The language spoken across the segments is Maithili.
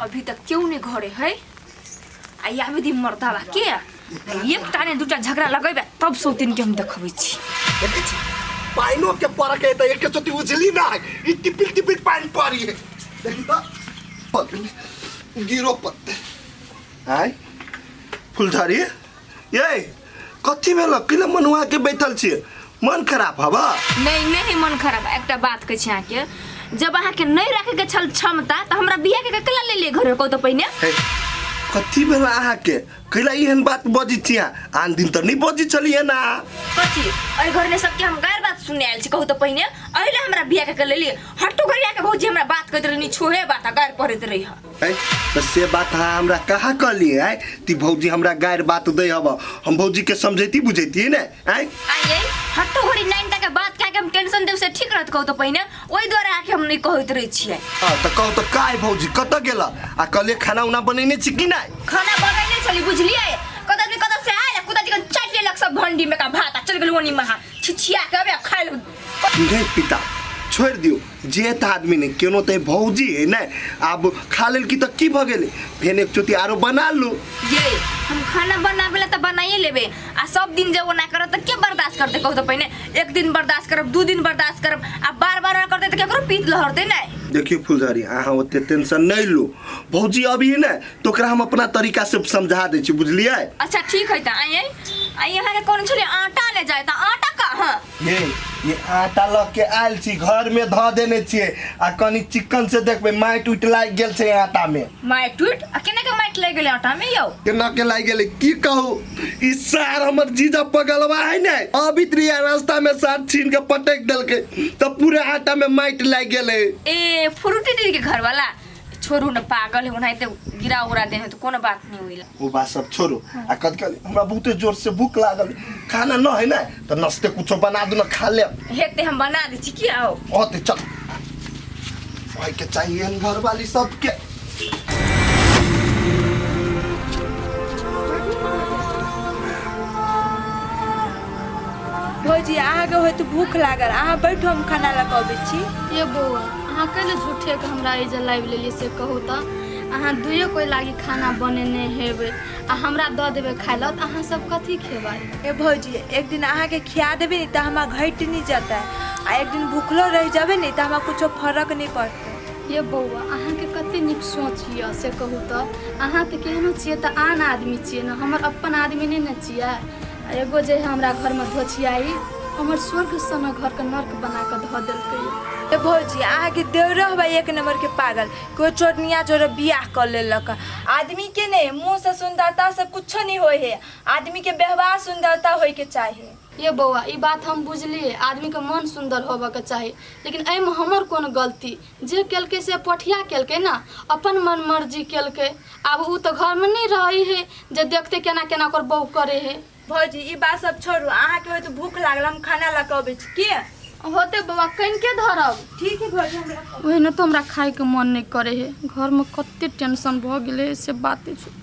अभी तक क्यों नहीं घरे है आ आबे दी मर्दावा के आ एकटा ने दूटा झगड़ा लगेबे तब सौतीन के हम देखबै छी। देखै छी पाइनो के पड़क है तऽ एक चोटी उजली ना है, ई टिपिल टिपिल पानि पड़ी है। देखी तऽ गिरो पत्ते आय फुलझड़ी। ये कथी भेल? किला मनुआ के बैठल छियै? मन खराब हवा? नहीं नहीं, मन खराब। एकटा बात कहै छी अहाँके, जब अहाँके नहीं रखे के छल क्षमता तऽ हमरा बियाह के केला ले लिए घर कहू तऽ पहिने। हे, कथी भेल अहाँके? कैला एहन बात बजै छी अहाँ? आन दिन तऽ नहि बजै छलियै ना। कथी एहि घर में सबके हम गैर बात सुनने आयल छी? कहू तऽ पहिने, एहि ले हमरा बियाह के ले लिए? हट्टू घरिया के भौजी हमरा बात कहैत रही, छोहे बात आ गैर पढ़ैत रही। है तऽ से बात अहाँ हमरा कहाँ कहलियै? आय ती भौजी हमरा गारि बात दै हब, हम भौजी के समझैती बुझैती ने। आय आइए हट्टू घड़ी नाइन के बात कह के हम टेंशन देब से ठीक रहत? कहू तऽ पहिने, ओहि दुआरे आके हम नहीं कहैत रही छियै। हाँ तऽ कहू तऽ काय भौजी कतऽ गेल आ कहलियै खाना उना बनेने छी कि नहि? खाना बनेने छली, बुझलियै? कतऽ ने कतऽ से आयल कुत्ता चिकन चाटि लेलक सब भंडी में का भात आ चलि गेल ओनी महा छिछिया के अबे खाइ लग। नहीं पिता, छोड़ि दियौ, जेत आदमी नहि केनो तऽ भौजी है ने, आब खा लेलकी तऽ की भऽ गेलै? फेर एक चोटी आरो बना लू। ये हम खाना बनाबे ला तऽ बनाइए लेबे आ सब दिन जब ओना करब तऽ के बर्दाश्त करते? कहू तऽ पहिने, एक दिन बर्दाश्त करब, दू दिन बर्दाश्त करब आ बार बार ओना करते तऽ केकरो पीत लहरते नहि। देखियौ फुलझड़ी, अहाँ ओते टेंशन नहि लू। भौजी अभी ने तऽ ओकरा हम अपना तरीका से समझा दै छी, बुझलियै? अच्छा ठीक है तऽ आइए आइए। अहाँके कोन छलै आटा ले जाए तऽ आटा कहाँ? ये आटा लऽ के आयल छी, घर में धऽ देने छियै आ कनि चिकन से देखबै, माटि उटि लागि गेल छै आटा में। माटि उटि आ केना के माटि लागि गेलै आटा में यौ? केना के लागि गेलै की कहू, ई सार हमर जीजा पगलवा है ने, अबित रहियै रास्ता में सार छीन के पटक देलकै तऽ पूरे आटा में माटि लागि गेलै। ए फ्रूटी दीदी के घर वाला छोड़ू न, पागल है, ओनाहिते गिरा उरा देने तो कोनो बात नहीं हुई। ओ बात सब छोड़ू आ कथी कहली, हमरा बहुते जोर से भूख लागल, खाना न है ने तऽ नाश्ते कुछो बना दू न, खा लेब। हेते हम बना दै छी की आओ। ओते चल भाई के चाहिए एहन घरवाली सबके। भौजी, अहाँके होइत भूख लागल, अहाँ बैठू, हम खाना लऽ कऽ अबै छी। ये बौआ, अहाँ कैले झूठेके हमरा एहिजे लाबि लेलियै से कहू तऽ? अहाँ दुइयो कोइ लागी खाना बनेने हेबै आ हमरा दऽ देबै खाइ लए तऽ अहाँ सब कथी खेबै? ए भौजी, एक दिन अहाँके खिया देबै ने तऽ हमरा घटि नहि जेतै आ एक दिन भूखलो रहि जेबै ने तऽ हमरा कुछो फरक नहि पड़तै। ये बौआ, अहाँके कते नीक सोच यऽ से कहू तऽ। अहाँ तऽ केहनो छियै तऽ आन आदमी छियै ने, हमर अपन आदमी नहि ने छियै। आ एगो जे है हमरा घरमे धोछियाई, हमर स्वर्ग सन घरके नर्क बना कऽ धऽ देलकै ए भौजी, अहाँके देवरो हवा एक नंबर के पागल, कोई चोरनिया जोरे बियाह कर लेलक। आदमी के ने मुँह से सुंदरता से कुछो नहीं होय है, आदमी के व्यवहार सुंदरता होय के चाही। ये बौआ, ई बात हम बुझलियै, आदमीके मन सुन्दर होबऽके चाही, लेकिन एहिमे हमर कोन गलती? जे केलकै से पोठिया केलकै ने, अपन मन मर्जी केलकै। आब ओ तऽ घरमे नहि रहै है जे देखतै केना केना ओकर बहू करै है। भौजी, ई बात सब छोड़ू, अहाँके होय तऽ भूख लागल, हम खाना लऽ कऽ अबै छी की? होतै बौआ, कनिके धरब। ठीक है भौजी, हम लऽ कऽ। ओहिना तऽ हमरा खायके मन नहि करै है, घरमे कते टेंशन भऽ गेलै से बाते छोड़ू।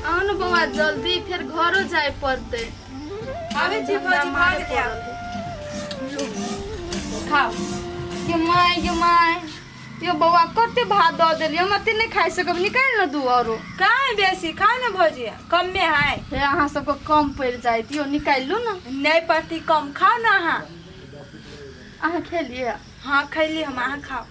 आउ ने बौआ जल्दी, फेर घरो जाय पड़तै। आबै छी भौजी, भऽ गेलै आब। खाओ। गे माय, गे माय, यो बौआ कते भात दऽ देलियै, हम एते नहि खाइ सकब, निकालि ने दू आरो। कहाँ बेसी खाउ ने भौजी, कमे है। हे अहाँ सबके कम पड़ि जायत यौ, निकालि लू ने। नहि पड़ती कम, खाउ ने अहाँ। अहाँ खेलियै? हाँ खैली हम, अहाँ खाउ।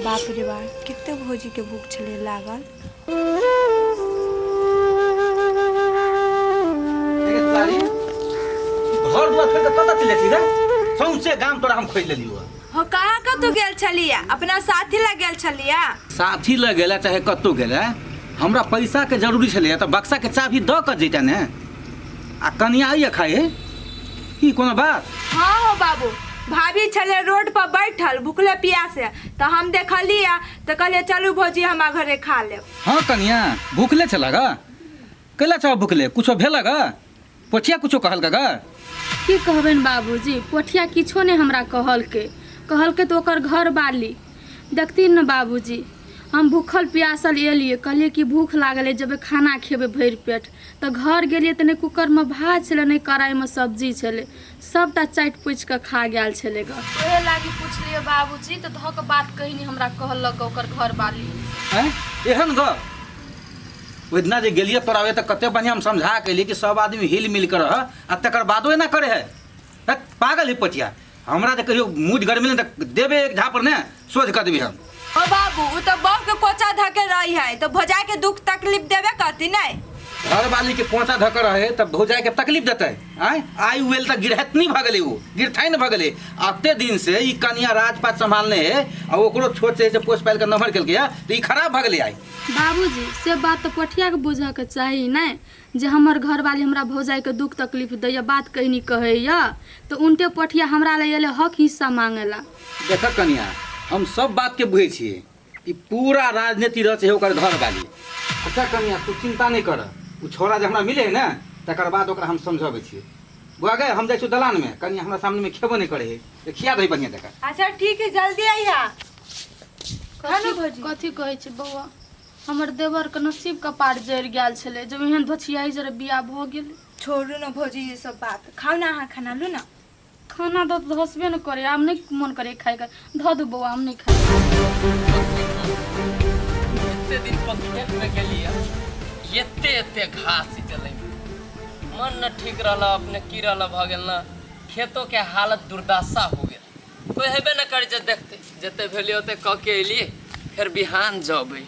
बाप रे बाप, कते भौजीके भूख छलै लागल। घर दुआर फेर कतऽ चलि जाइ छी रे? सौंसे गाम तोरा हम खोजि लेलियौ। हो कहाँ कतौ गेल छलियै? अपना साथी लग गेल छलियै। साथी लग गेला चाहे कतौ गेला, हमरा पैसा के जरूरी छलैया तऽ बक्सा के चाभी दऽ कऽ जैता ने। आ कनिया आइए खाइ है, ई कोनो बात? हाँ हो बाबू, भाभी छलै रोड पर बैठल भुखले प्यासे, तऽ हम देखलियै तऽ कहलियै चलू भौजी हमरा घरे खा लेब। हाँ कनिया, भुखले छला ग? कैला छह भुखले? कुछो भेल ग? पोठिया कुछो कहलकै ग? की कहबनि बाबूजी, पोठिया किछो नहि हमरा कहलकै। कहलकै तऽ ओकर घरवाली देखथिन ने बाबूजी, हम भूखल प्यासल एलियै, कहलियै कि भूख लागल है, जेबै खाना खेबै भरि पेट, तऽ घर गेलियै तऽ नहि कुकरमे भात छलै, नहि कढ़ाइमे सब्जी छलै, सबटा चाटि पुछि कऽ खा गेल छलै गऽ। ओहे लागी पुछलियै बाबूजी, तऽ धऽ कऽ बात कहिनी हमरा कहलक ओकर घरवाली। आँय, एहन गप? ओहि दिना जे गेलियै तोरा ओतऽ कते बढ़िआँ हम समझा के एलियै कि सब आदमी हिल मिल कऽ रह, आ तकर बादो एना करे है। हैत, पागल है पटिया। हमरा जे कहियो मूड गर्मी ने तऽ देबे एक झापर ने सोझ कऽ देबै हम। ओ बाबू, उ तऽ बहू के कोचा धके रही है तऽ भौजाई के दुख तकलीफ देबे करती नहीं। घरवाली के कोचा धके रहे तऽ भौजाई के तकलीफ देतै। आँय, आइ उएल तऽ गिरहतनी भऽ गेलै, ओ गिरथाइन भऽ गेलै। अते दिन से ई कनिया राजपाट सम्हालने है आ ओकरो छोट से पोस पालि कऽ नमहर केलकै है तऽ ई खराब भऽ गेलै आइ। बाबूजी, से बात तऽ पठियाके बुझऽके चाही नहि जे हमर घरवाली हमरा भौजाइके दुख तकलीफ दैए, बात कहनी कहैए, तऽ उनटे पठिया हमरा लए एलै हक हिस्सा मांगेला। देखऽ कनिया, हम सब बातके बुझै छियै, ई पूरा राजनीति रचै है ओकर घरवाली। अच्छा कनिया, तू चिंता नहि कर, ओ छौड़ा जे हमरा मिले है ने तकर बाद ओकरा हम समझबै छियै। बौआ गै, हम जाइ छियौ दलानमे, कनिया हमरा सामनेमे खेबो नहि करै है, तऽ खिया दही बढ़िआँ जकाँ। अच्छा ठीक है, जल्दी अइहा। कथी कथी कहै छै बौआ, हमर देवरके नसीब कपार जरि गेल छलै जब एहन धोछियाही जरे बियाह भऽ गेलै। छोड़ू ने भौजी ई सब बात, खाउ ने अहाँ खाना, लू ने खाना। दऽ तऽ हँसबे ने करे, आब नहि मन करे खायके, धऽ दू बौआ, हम नहि खाइ। एते दिन पर खेतमे गेलियै, एते एते घास जलै, मन न ठीक रहल, अपने की रहल भऽ गेल न, खेतो के हालत दुर्दशा हो गेल। कोइ हेबे न करै जे देखतै, जते भेलै ओते कऽ के एलियै, फेर बिहान जबै।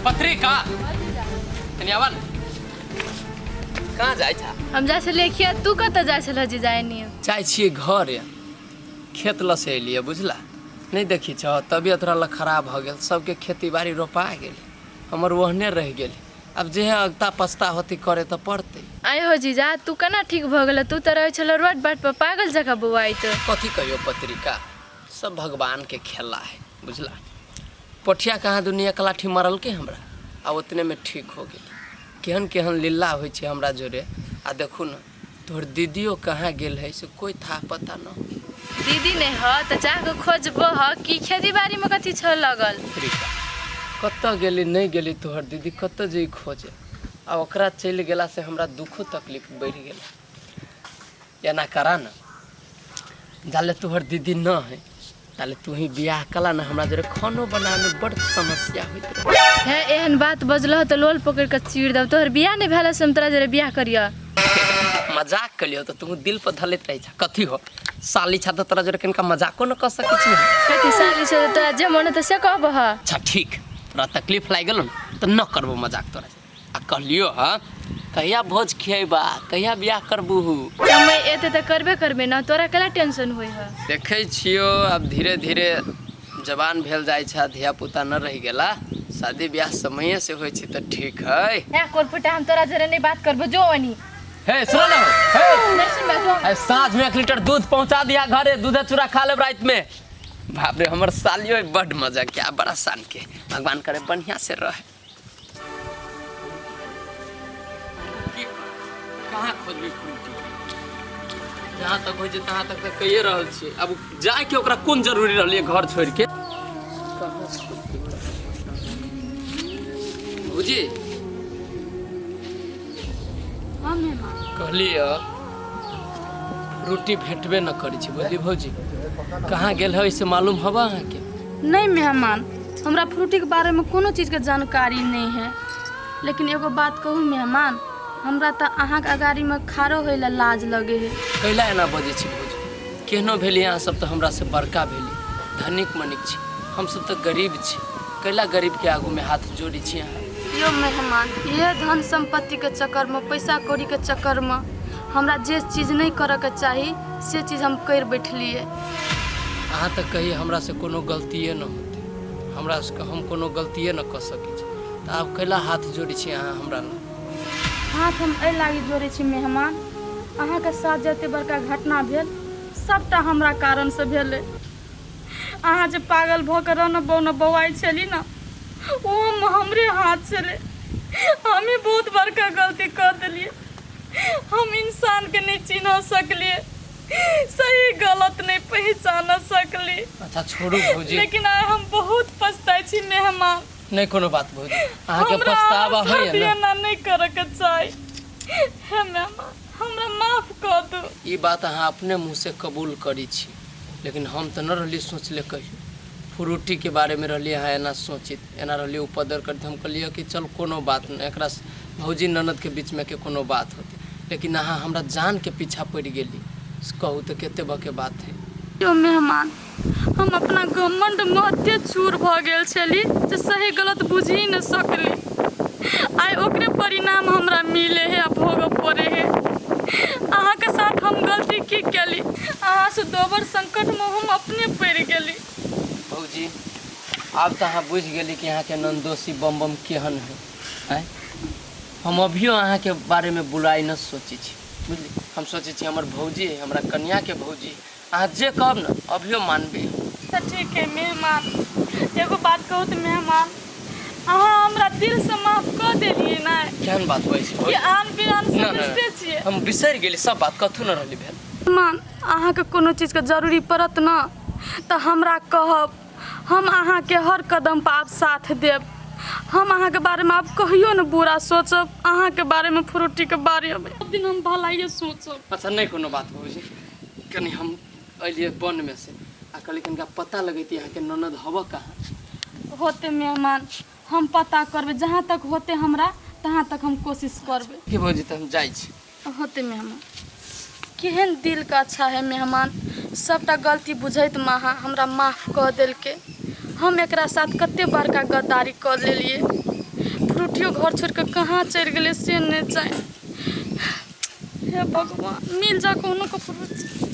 पत्रिका कनि आबा ने, कहाँ जाइ छा? हम जाइ छलियै खेत, तू कतऽ जाइ छलह जीजा एनी? जाइ छियै घरे, खेत लऽ से एलियै बुझला, नहि देखी छह तबियत रहल खराब भऽ गेल, सबके खेती बाड़ी रोपा गेल, हमर ओहने रहि गेल। आब जेहे अगता पछता होतै करे तऽ पड़तै। आँय हो जीजा, तू केना ठीक भऽ गेलह? तू तऽ रहै छलह रोड बाट पर पागल जकाँ बौआइत। कथी कहियौ पत्रिका, सब भगवान के खेला है बुझला। पोठिया कहाँ दुनिया एक लाठी मारलकै हमरा आ ओतने में ठीक हो गेली। केहन केहन लीला होइ छै हमरा जोरे। आ देखू ने तोहर दीदियो कहाँ गेल है से कोई था पता न। दीदी नहि ह तऽ जाकऽ खोजबह कि खेती बाड़ीमे कथी छह लगल। पत्रिका कतऽ गेली नहि गेली तोहर दीदी, कतऽ जेई खोजे? आ ओकरा चलि गेला से हमरा दुखो तकलीफ बढ़ि गेल। एना करा न, जाले तोहर दीदी न है ताले तू ही बियाह कला न, हमरा जरे खानो बनावे में बड़ समस्या होइत रहे। हे, एहन बात बजलह तऽ लोल पकड़ि कऽ चीर देब। तोहर बियाह नहि भेल से हम तोरा जरे बियाह करियह? मजाक कलियो तऽ तू दिल पर धलैत रहै छा। कथी हो साली छा तऽ तोरा जरे कनिका मजाको न कऽ सकै छी? कथी साली छौ तऽ तोरा जे मन हेतौ से कहबह? अच्छा ठीक, तोरा तकलीफ लागि गेलो ने तऽ न करबो मजाक तोरा। आ कहलियो हँ, कहिया भोज खियेबा, कहिया बियाह करबूहू? समय एते तऽ करबे करबे ने, तोरा केला टेंशन होइ है? देखै छियो आब धीरे धीरे जवान भेल जाइ छै, धिया पुता न रहि गेला, शादी बियाह समये से होइ छै तऽ ठीक है। हे कोरफुटा, हम तोरा जरे नहीं बात करबो, जो अनी। हे सुनो ना, हे नहीं सुनबा, जो। हे साँझ में 1 लीटर दूध पहुंचा दिया घरे, दूध चूड़ा खा लेब रात में। बाप रे, हमर सालियो बड मजा क्या बड़ा शान के, भगवान करे बढ़िया से रहे। कहाँ खोजबै फ्रूटी? जहाँ तक होइ छै तहाँ तक तऽ कहिए रहल छियै, आब जायके ओकरा कोन जरूरी रहलै घर छोड़ि के? भौजी। हाँ मेहमान। कहलियै रोटी भेटबे न करै छै, बुझली भौजी? कहाँ गेल है से मालूम हवा अहाँके? नहीं मेहमान, हमरा फ्रूटीके बारेमे कोनो चीजके जानकारी नहि है, लेकिन एगो बात कहू मेहमान, हमरा तऽ अहाँके अगाड़ीमे खारो होइ लए लाज लगे है। कैला एना बजै छी भौजी? केहनो भेली अहाँ सब तऽ हमरा से बड़का भेली, धनिक मनिक छी, हमसब तऽ गरीब छी, कैला गरीबके आगूमे हाथ जोड़ै छी अहाँ? यो मेहमान, इहे धन सम्पत्तिके चक्करमे, पैसा कौड़ीके चक्करमे हमरा जे चीज नहि करऽके चाही से चीज हम करि बैठलियै। अहाँ तऽ कही हमरासँ कोनो गलतिए न होतै, हमरा हम कोनो गलतिए न कऽ सकै छी, तऽ आब कैला हाथ जोड़ै छी अहाँ हमरा लग? हाथ हम एहि लागी जोड़ै छी मेहमान, अहाँके साथ जते बड़का घटना भेल सबटा हमरा कारणसँ भेलै। अहाँ जे पागल भऽ कऽ रन बौन बौआइ छली ने, ओहोमे हमरे हाथ छलै। हमही बहुत बड़का गलती कऽ देलियै, हम इंसानके नहि चिन्ह सकलियै, सही गलत नहि पहचान सकलियै। अच्छा छोड़ू भौजी। लेकिन आइ हम बहुत पछताइ छी मेहमान। नहि कोनो बात भौजी, अहाँके हमरा पछतावा अहाँ होइए साथ ने? एना नहि करऽके चाही। हे मेहमान, हमरा माफ कऽ दू। ई बात अहाँ अपने मुँहसँ कबूल करै छी, लेकिन हम तऽ नहि रहली सोचले कहियो फ्रूटीके बारेमे। रहली अहाँ एना सोचित, एना रहली उपद्र करैत। हम कहलियै कि चल कोनो बात नहि, एकरा भौजी ननदके बीचमे के कोनो बात होतै, लेकिन अहाँ हमरा जानके पीछा पड़ि गेली। कहू तऽ कते बके बात है। यौ मेहमान, हम अपना घमण्डमे एते चूर भऽ गेल छली जे सही गलत बुझि ही नहि सकली। आइ ओकरे परिणाम हमरा मिले है आ भोगऽ पड़े है। अहाँके साथ हम गलती की केली? अहाँसँ दोबर संकटमे हम अपने पड़ि गेली। भौजी, आब तऽ अहाँ बुझि गेली कि अहाँके ननदोसी बम बम केहन है। आँय, हम अभियो अहाँके बारेमे बुराइ नहि सोचै छी, बुझली? हम सोचै छी हमर भौजी है, हमरा कनियाके भौजी। अहाँ जे कहब ने, अभियो मानबै। तऽ ठीक है मेहमान, एगो बात कहू तऽ मेहमान, अहाँ हमरा दिलसँ माफ कऽ देलियै ने? केहन बात होइ छै? कि आन बिरान ना, ना, समझते छियै? हम बिसरि गेली सब बात, कथू न रहली भेल। मेहमान, अहाँके कोनो चीजके जरूरी पड़त ने तऽ हमरा कहब। हम अहाँके हर कदम पर आब साथ देब। हम अहाँके बारेमे आब कहियो ने बुरा सोचब, अहाँके बारेमे, फ्रूटीके बारेमे। सब दिन हम भलाइए सोचब। अच्छा, नहि कोनो बात भौजी। कनि हम अलियै वनमे से आ कहली कनिका पता लगैती अहाँके ननद हबऽ कहाँ। होते मेहमान, हम पता करबै। जहाँ तक होते हमरा, तहाँ तक हम कोशिश करबै। की भौजी, तऽ हम जाइ छी। होते मेहमान। केहन दिलके अच्छा है मेहमान, सबटा गलती बुझैत महा हमरा माफ कऽ देलकै। हम एकरा साथ कते बड़का गद्दारी कऽ लेलियै। फ्रूटियो घर छोड़ि कऽ कहाँ चलि गेलै से नहि जानि। हे भगवान, मिल जा कोनो के फ्रूटी।